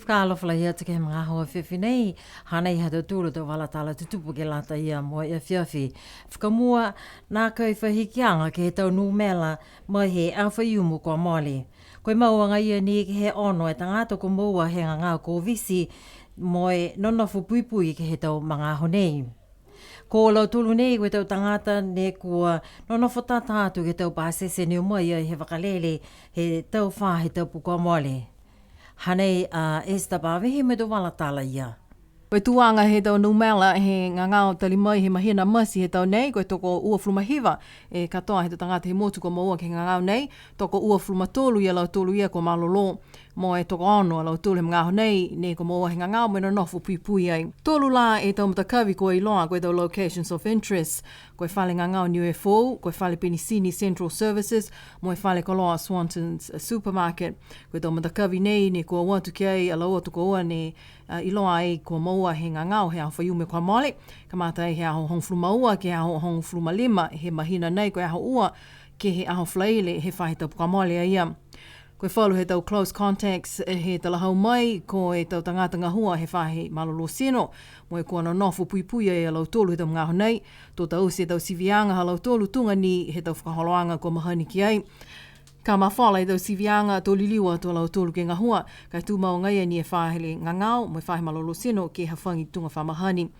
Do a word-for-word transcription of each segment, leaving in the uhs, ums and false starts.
Fakaalofa lahi atu ke he magaaho afiafi nei, hanei ha tautolu a tau vala tala tutupu ke lata ia mo e afiafi. Fakamua, nākai fai hikiaga ke he tau numela mai he aho Faiumu kua mole. Ko e mau agaia ni ke he ono e tagata kua moua he gagao Koviti mo e nonofo puipui ke he tau magaaho nei. Ko lautolu nei ko e tau tagata ne kua nonofo tata atu ke he tau pasese ne o mai ai he vakalele he tau faahi tapu kua mole. Hanei a Esther Pavihi mo e tau vala tala ia. Ko e tuaga he tau numela he gagao tali mai he mahina Mati he tau nei, ko e toko uafulu ma hiva e katoa he tau tagata he motu kua moua ke he gagao nei, toko uafulu ma tolu ia lautolu ia kua malolō. Mo e tokoono a lautolu he magaaho nei, ne kua moua he gagao mo e nonofo puipui ai. Tolu lā e tau matakavi kua iloa ko e tau locations of interest. Ko e fale gagao Niue Foou, ko e fale penisini Central Services, mo e fale koloa Swanson's Supermarket. Ko e tau matakavi nei, ne kua o atu ki ai a laua tokoua ne, a, iloa ai kua moua he gagao he aho Faiumu kua mole. Kamata ai he aho hogofulu ma ua ke he aho hogofulu ma lima he mahina nei, ko e aho ua ke he aho Falaile he faahi tapu kua mole a ia. Ko e falu he tau close contacts, e, he talahau mai, ko e tau tagata gahua he faahi malolō tino, mo e kua nonofo puipui ai a lautolu he tau magaaho nei, to taute e tau siviaga ha lautolu tuga ni he tau fakaholoaga kua mahani ki ai. Ka mafola e tau siviaga, to liliu atu a lautolu ke gahua, ka e tumau agaia ni e faahi gagao, mo e faahi malolō tino ke hafagi tuga fa mahani.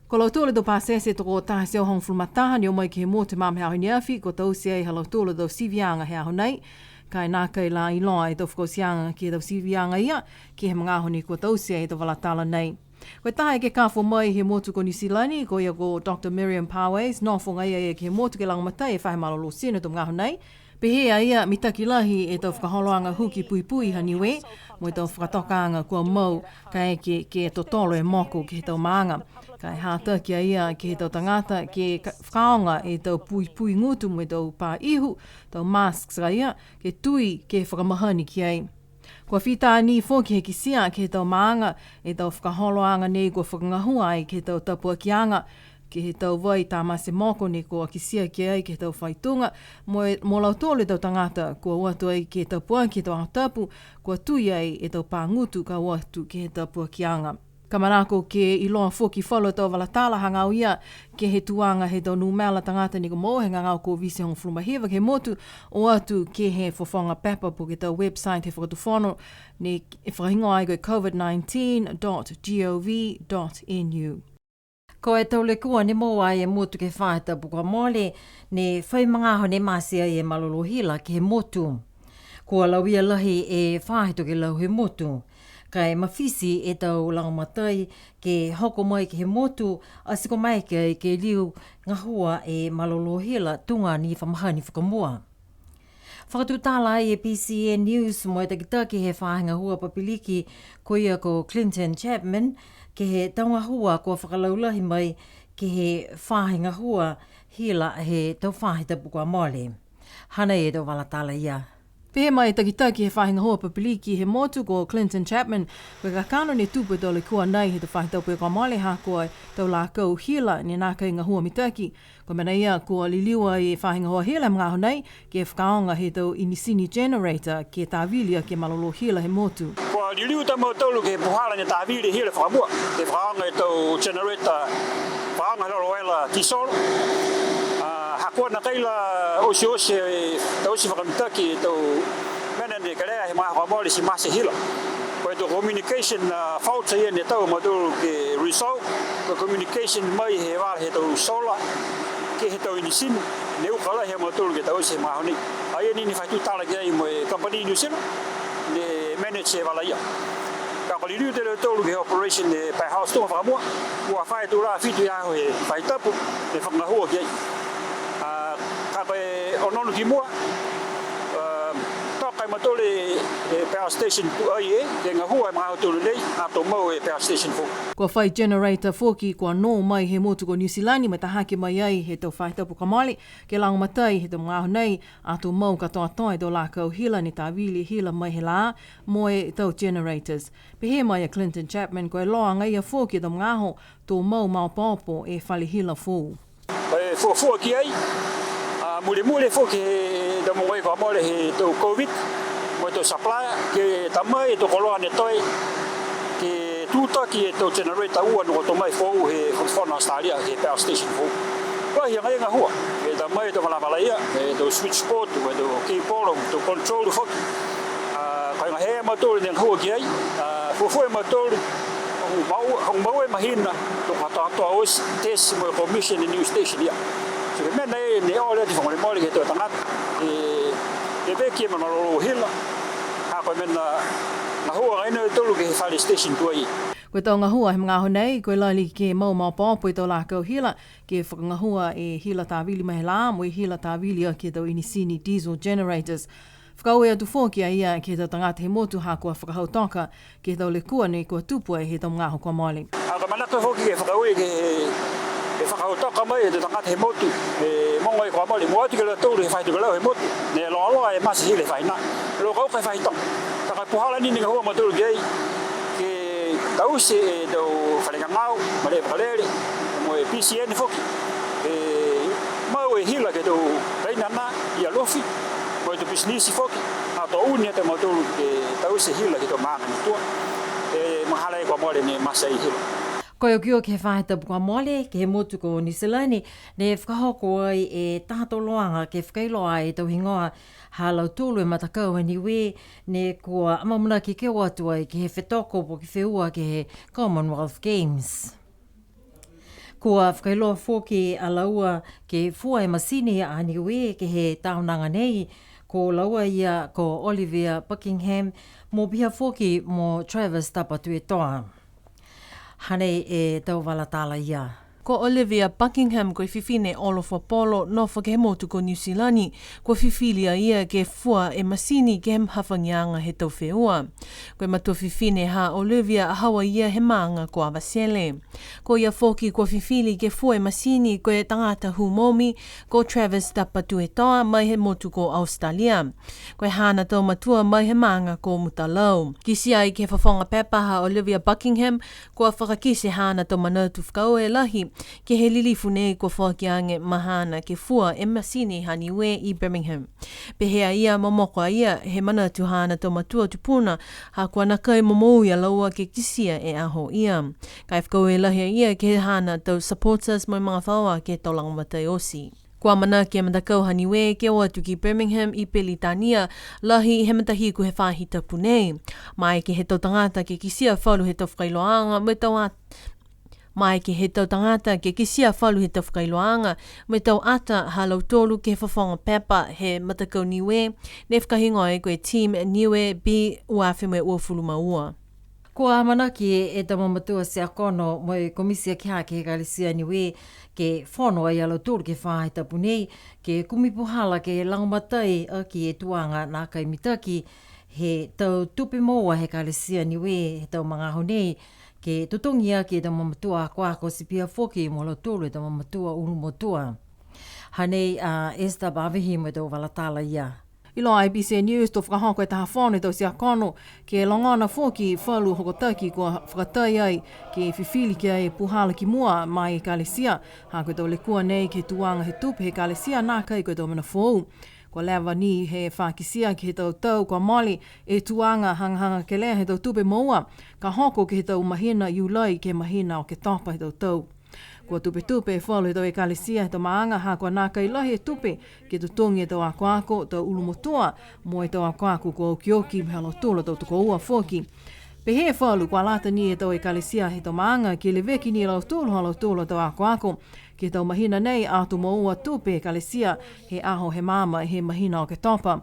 Ko lautolu e tau pasese toko taha e teau hogofulu ma taha ne o mai ke he motu he magaaho he aho i ne afi, kua taute ai ha lautolu a tau siviaga he aho nei. Ka e nākai la iloa e tau fakaotiaga ke he tau siviaga ia, ke he magaaho ne kua taute ai e tau vala tala nei. Ko e taha e ekekafo mai he motu ko Niu Silani, ko ia ko Doctor Miriam Powis, nofo agaia a ia ke he motu ke lagomatai e faahi malolō tino he tau magaaho nei. Pehē a ia mitaki lahi e tau fakaholoaga huki puipui ha Niue, mo e tau fakatokaaga kua mau, kaeke ke totolo e moko ke he tau maaga. Ka e hataki a ia ke he tau tagata, ke ka-, fakaaoga e tau puipui gutu mo e tau pā ihu, tau masks a ia, ke tui ke fakamahani ki ai. Kua fita ni foki he kitia ke he tau maaga, e tau fakaholoaga nei kua fakagahua ai ke he tau tapuakiaga, ke he tau vai tamate moko ne kua kitia ki ai ke he tau faituga, mo e, mo lautolu e tau tagata kua o atu ai ke tapuaki he tau aho tapu, kua tui ai e tau pā gutu ka o atu ke he tapuakiaga. Ka manako ke iloa foki falu a tau vala tala hagaao ia ke he tuaga he tau numela tagata ne kua moua he gagao Koviti hogofulu ma hiva ke he motu, o atu ke he fofoga pepa po ke tau website he Fakatufono, ne e fakahigoa ai ko e covid nineteen dot gov dot N U. Ko e tau lekua ne moua ai e motu ke he faahi tapu kua mole, ne fai magaaho ne mate ai e malolō hila ke he motu. Kua lauia lahi e faahi tokelau he motu. Ka e mafiti e tau lagomatai ke hoko mai ke he motu, ati kua maeke ai ke liu gahua e malolō hila tuga ni fa mahani fakamua. Fakatutala ai e B C N News mo e takitaki he faahi gahua papiliki, ko ia ko Clinton Chapman, ke he tau gahua kua fakalaulahi mai ke he faahi gahua hila he tau faahi tapu kua mole. Hanei e tau vala tala ia. Pehē mai e takitaki he faahi gahua papiliki he motu ko Clinton Chapman, ko e kakano ne tupu e tau lekua nei he tau faahi tapu kua mole ha ko e tau lakau hila ne nākai gahua mitaki. Ko e mena ia kua liliu ai e faahi gahua hila he magaaho nei, ke fakaaoga he tau inisini generator, ke tavili aki e malolō hila he motu. Kua liliu a mautolu ke he puhala ne tavili hila fakamua, ke fakaaoga e tau generator, fakaaoga he lolo uela tisolo. A, ha kua nākai la osioti e taute fakamitaki e tau mena ne kelea he magaaho kua mole ti mate hila. Ko e tau communication, a, fault ia ne tau a mautolu ke resolve, ko e communication mai he vala he tau solar, ke he tau inisini, ne uka lahi a mautolu ke taute he magaaho nei. A ia ni ne fai tutala ki ai mo e company New Zealand, ne manage e vala ia. Ka kua liliu tele a mautolu ke he operation he powerhouse tuga fakamua, kua fai tulā fitu e aho he faahi tapu, ne fakagahua ki ai. A, ka ko e onoono ki mua, a, toka e mautolu e, e power station tuai e, ke gahua e magaaho tolu nei, ato mau e power station foou. Kua fai generator foki kua nō mai he motu ko Niu Silani, mo e ta hake mai ai he tau faahi tapu kua mole, ke lagomatai he tau magaaho nei, ato mau katoatoa e tau lakau hila ne tavili hila mai he lā, mo e tau generators. Pehē mai a Clinton Chapman, ko e loa agaia foki e tau magaaho, to mau maopoopo e fale hila foou. E fuafua ki ai, a, mulimuli foki he tau mogonei kua mole he tau covid, mo e tau supplier, ke ta mai e tau koloa ne toe, Tūtaki e tau generator ua ne kua to mai foou he Fakatufono Australia, he power station foou. Lahi agaia e gahua, e tau mai e tau valavala ia, e tau switchboard, e tau cable, e tau control foki. A, ko e gahua a mautolu ne gahua ki ai, a, fuafua e mautolu, hogofulu ma ua, hogofulu ma ua e mahina, to katoatoa oti, test mo e commission e new station ia. So ko e mena ia ne ole atu fakamolemole ke he tau tagata, e, e veveki e mena lolo hila, ha ko e mena gahua agaia a lautolu ke he fale station tuai. Ko e tau gahua he magaaho nei, ko e lali ke mau maopoopo e tau lakau hila, ke fakagahua e hila tāvili mai he lā, mo e hila tāvili aki e tau inisini diesel generators. Fakaaue atu foki a ia ke he tau tagata he motu ha kua fakahautoka ke he tau lekua ne kua tupu ai he tau magaaho kua mole. A, ka manako foki ke fakaaue ke he, ke fakahautoka mai e tau tagata he motu, e mogo e kua mole, mua atu ke he lautolu he faahi tokelau he motu, ne loaloa e mate hila he faahi nā. Loka uka he faahi toga. Ka ko e puhala ni ne gahua a mautolu ki ai, ke taute e tau fale gagao, mo e vakalele, mo e P C N foki. E mau e hila ke he tau kaina nā i Alofi, mo e tau pisinisi foki, ha to uni atu a mautolu ke taute hila ke he tau maaga ne tua. E magahala e kua mole ne mate ai hila. Ko e okioki he faahi tapu kua mole, ke he motu ko Niu Silani, ne fakahoko ai e taha toloaga ke fakailoa e tau higoa ha lautolu e matakau ha Niue, ne kua amaamanaki ke o atu ai ke he fetoko po ke feua ke he Commonwealth Games. Kua fakailoa foki a laua ke fua e masini a Niue ke he taonaga nei, ko laua ia ko Olivia Buckingham, mo pihia foki mo Travis Tapatuetoa. Hanei e tau vala tala ia. Ko Olivia Buckingham ko e fifine olo fuapolo, nofo ke he motu ko Niu Silani, kua fifili a ia ke fua e masini ke he hafagiaga he tau feua. Ko e matua fifine ha Olivia a haau a ia he maaga ko Avatele. Ko ia foki kua fifili ke fua e masini ko e tagata hū momi, ko Travis Tapatuetoa mai he motu ko Australia. Ko e haana tau matua mai he maaga ko Mutalau. Kitia ai ke he fofoga pepa ha Olivia Buckingham, kua fakakite haana tau manatu fakaaue lahi ke he lilifu nei kua foaki age ma haana ke fua e masini ha Niue i Birmingham. Pehē a ia, momoko a ia he manatu haana tau matua tupuna, ha kua nākai momoui a laua ke kitia e aho ia. Ka e fakaaue lahi a ia ke he haana tau supporters mo e magafaoa ke he tau lagomatai oti. Kua amanaki e matakau ha Niue ke o atu ki Birmingham i Peritania, lahi he matahiku he faahi tapu nei. Maeke he tau tagata ke kitia falu he tau fakailoaaga mo e tau at-, maeke he tau tagata ke kitia falu he tau fakailoaaga mo e tau ata ha lautolu ke he fofoga pepa he matakau Niue, ne fakahigoa ai ko e Team Niue B ua afe mo e uafulu ma ua. Kua amanaki e tau mamatua tiakono mo e komiti aki hake he Ekalesia Niue ke fono ai a lautolu ke he faahi tapu nei, ke kumi puhala ke lagomatai aki e tuaga nākai mitaki he tau tupe moua he Ekalesia Niue he tau magaaho nei, ke totogi aki e tau mamatua akoako ti pihia foki mo lautolu e tau mamatua ulumotua. Hanei a Esther Pavihi mo e tau vala tala ia. Iloa e B C News to fakahoko e taha fono he tau tiakono, ke logona foki falu hokotaki kua fakatai ai, ke fifili ki ai e puhala ki mua ma e Ekalesia, ha ko e tau lekua nei ke he tuaga he tupe he Ekalesia nākai ko e tau mena foou. Kua leva ni he fā kitia ke he tau tau kua mole e tuaga hagahaga kelea he tau tupe moua, ka hoko ke he tau mahina Iulai ke he mahina Oketopa he tau tau. Kua tupetupe e falu he tau ekalesia he tau maaga ha kua nākai lahi e tupe ke totogi e tau akoako, tau ulumotua, mo e tau akoako kua okioki mo e ha lautolu a tau tokoua foki. Pehē e falu kua lata ni e tau ekalesia he tau maaga ke leveki ni e lautolu ha lautolu a tau akoako ke he tau mahina nei ato moua tupe ekalesia he aho he maama he mahina Oketopa.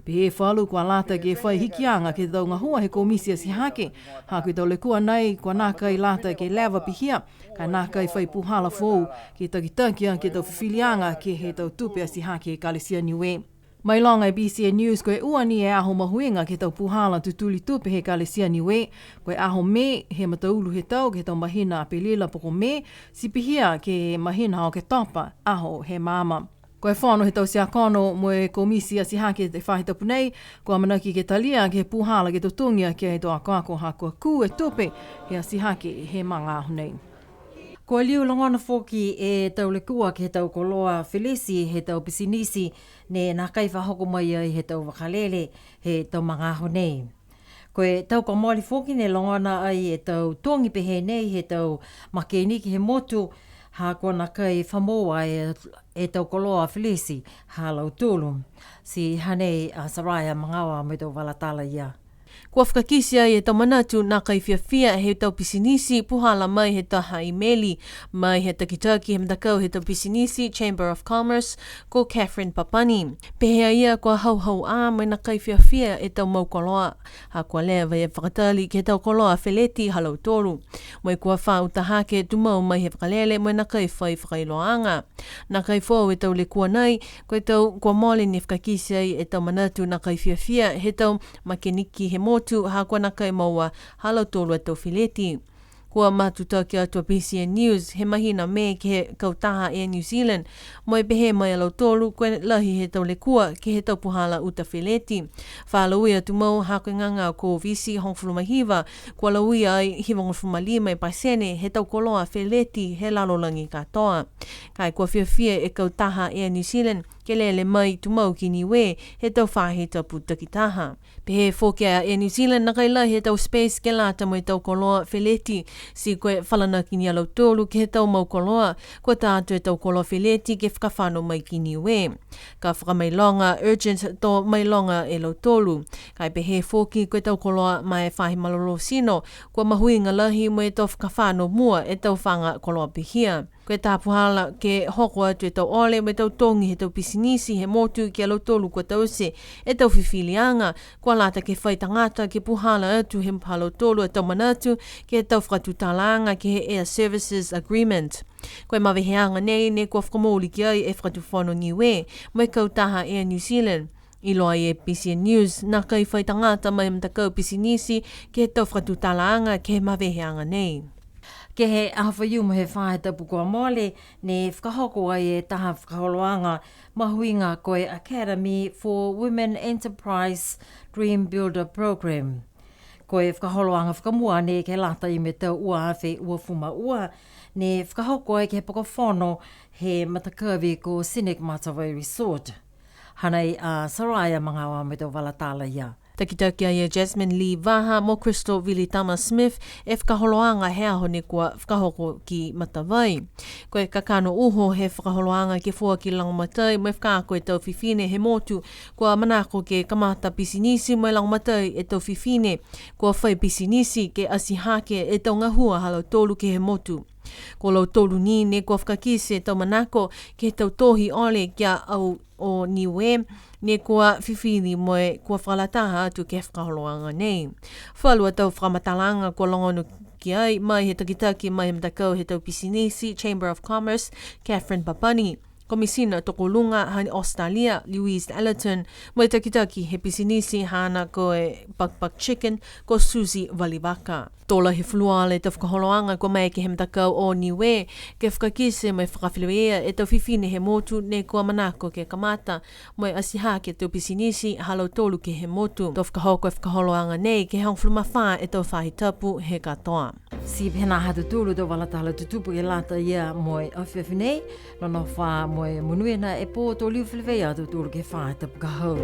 Pehē e falu kua lata ke fai hikiaga ke he tau gahua he komiti atihake, ha ko e tau lekua nei kua nākai lata ke leva pihia, ka nākai fai puhala foou ke takitaki aki e tau fifiliaga ke he tau tupe atihake he Ekalesia Niue. Mailoga e B C N News ko e ua ni e aho mahuiga ke he tau puhala tutuli tupe he Ekalesia Niue, ko e aho Mē he mataulu he tau ke he tau mahina Apelila po ko Mē, ti pihia ke he mahina Oketopa, aho he maama. Ko e fono he tau tiakono mo e komiti atihake he faahi tapu nei, kua amanaki ke talia ke he puhala ke totogi aki e tau akoako ha kua kū e tupe he atihake he magaaho nei. Kua liu logona foki e tau lekua ke he tau koloa felesi he tau pisinisi ne nākai fakahoko mai ai he tau vakalele he tau magaaho nei. Ko e tau kua mole foki ne logona ai e tau togi pehē nei he tau makeniki he motu, ha kua nākai fakamoua e, e tau koloa feleti ha lautolu. Ti hanei a Saraia Magaoa mo e tau vala tala ia. Kua fakakite ai e tau manatu nākai fiafia he tau pisinisi puhala mai he taha imeli, mai he takitaki he matakau he tau pisinisi Chamber of Commerce, ko Catherine Papani. Pehē a ia kua hauhau ā mo e nākai fiafia e tau mau koloa, ha kua leva e fakatali ke he tau koloa feleti ha lautolu. Mo e kua fa uta hake tumau mai he vakalele mo e nākai fai fakailoaaga. Nākai foou e tau lekua nei, ko e tau kua mole ne fakakite ai e tau manatu nākai fiafia he tau makeniki he motu, ha kua nākai moua ha lautolu a tau feleti. Kua matutaki atu a B C N News he mahina Mē ke he kautaha Air New Zealand, mo e pehē mai a lautolu ko e lahi he tau lekua ke he tau puhala uta feleti. Fa lauia tumau ha ko e gagao Koviti hogofulu ma hiva, kua lauia ai hivagofulu ma lima e pasene he tau koloa feleti he lalolagi katoa. Ka e kua fiafia e kautaha Air New Zealand ke lele mai tumau ki Niue he tau faahi tapu takitaha. Pehē foki a Air New Zealand nākai lahi e tau space ke lata mo e tau koloa feleti, ti ko e falanaki ni a lautolu ke he tau mau koloa, kua tā atu e tau koloa feleti ke fakafano mai ki Niue. Ka fakamailoga urgent to mailoga e lautolu. Ka e pehē foki ko e tau koloa ma e faahi malolō tino, kua mahuiga lahi mo e to fakafano mua e tau faga koloa pihia. Ko e taha puhala ke hoko atu e tau ole mo e tau togi he tau pisinisi he motu ki a lautolu kua taute e tau fifiliaga, kua lata ke fai tagata ke puhala atu he ha lautolu a tau manatu ke he tau fakatutalaaga ke he Air Services Agreement. Ko e maveheaga nei ne kua fakamooli ki ai e Fakatufono Niue mo e kautaha Air New Zealand. Iloa e B C N News, nākai fai tagata mai he matakau pisinisi ke he tau fakatutalaaga ke he maveheaga nei. Ke he aho Faiumu he faahi tapu kua mole, ne fakahoko ai e taha fakaholoaga mahuiga ko e Academy for Women Enterprise Dream Builder Program. Ko e fakaholoaga fakamua nei ke lata mo e tau ua afe uafulu ma ua, ne fakahoko ai ke he poko fono he matakavi ko Scenic Matavai Resort. Hanei a Saraia Magaoa mo e tau vala tala ia. Takitaki ai a Jasmine Lee Vaha mo Crystal Vilitama Smith e fakaholoaga he aho ne kua fakahoko ki Matavai. Ko e kakano uho he fakaholoaga ke foaki lagomatai mo e fakaako e tau fifine he motu, kua manako ke kamata pisinisi mo e lagomatai e tau fifine kua fai pisinisi ke ati hake e tau gahua ha lautolu ke he motu. Ko lautolu ni ne kua fakakite e tau manako ke he tau tohi ole ki a au o Niue, ne kua fifili mo e kua fakalataha atu ke he fakaholoaga nei. Falu a tau fakamatalaaga kua logona ki ai mai he takitaki mai he matakau he tau pisinisi Chamber of Commerce, Catherine Papani, Komisina Tokoluga ha Australia, Louise Ellerton, mo e takitaki he pisinisi haana ko e Buck Buck Chicken, ko Susie Valivaka. To lahi e fulufuluola he tau fakaholoaga kua maeke he matakau o Niue ke fakakite mo e fakafeleveia e tau fifine he motu ne kua manako ke kamata mo e ati hake e tau pisinisi ha lautolu ke he motu. To fakahoko e fakaholoaga nei ke he hogofulu ma fā e tau faahi tapu he katoa. Ti pehē nā ha tautolu a tau vala tala tutupu ke lata ia mo e afiafi nei. Nonofo ā mo e monuina e pō, to liu feleveia a tautolu ke he faahi tapu ka hau.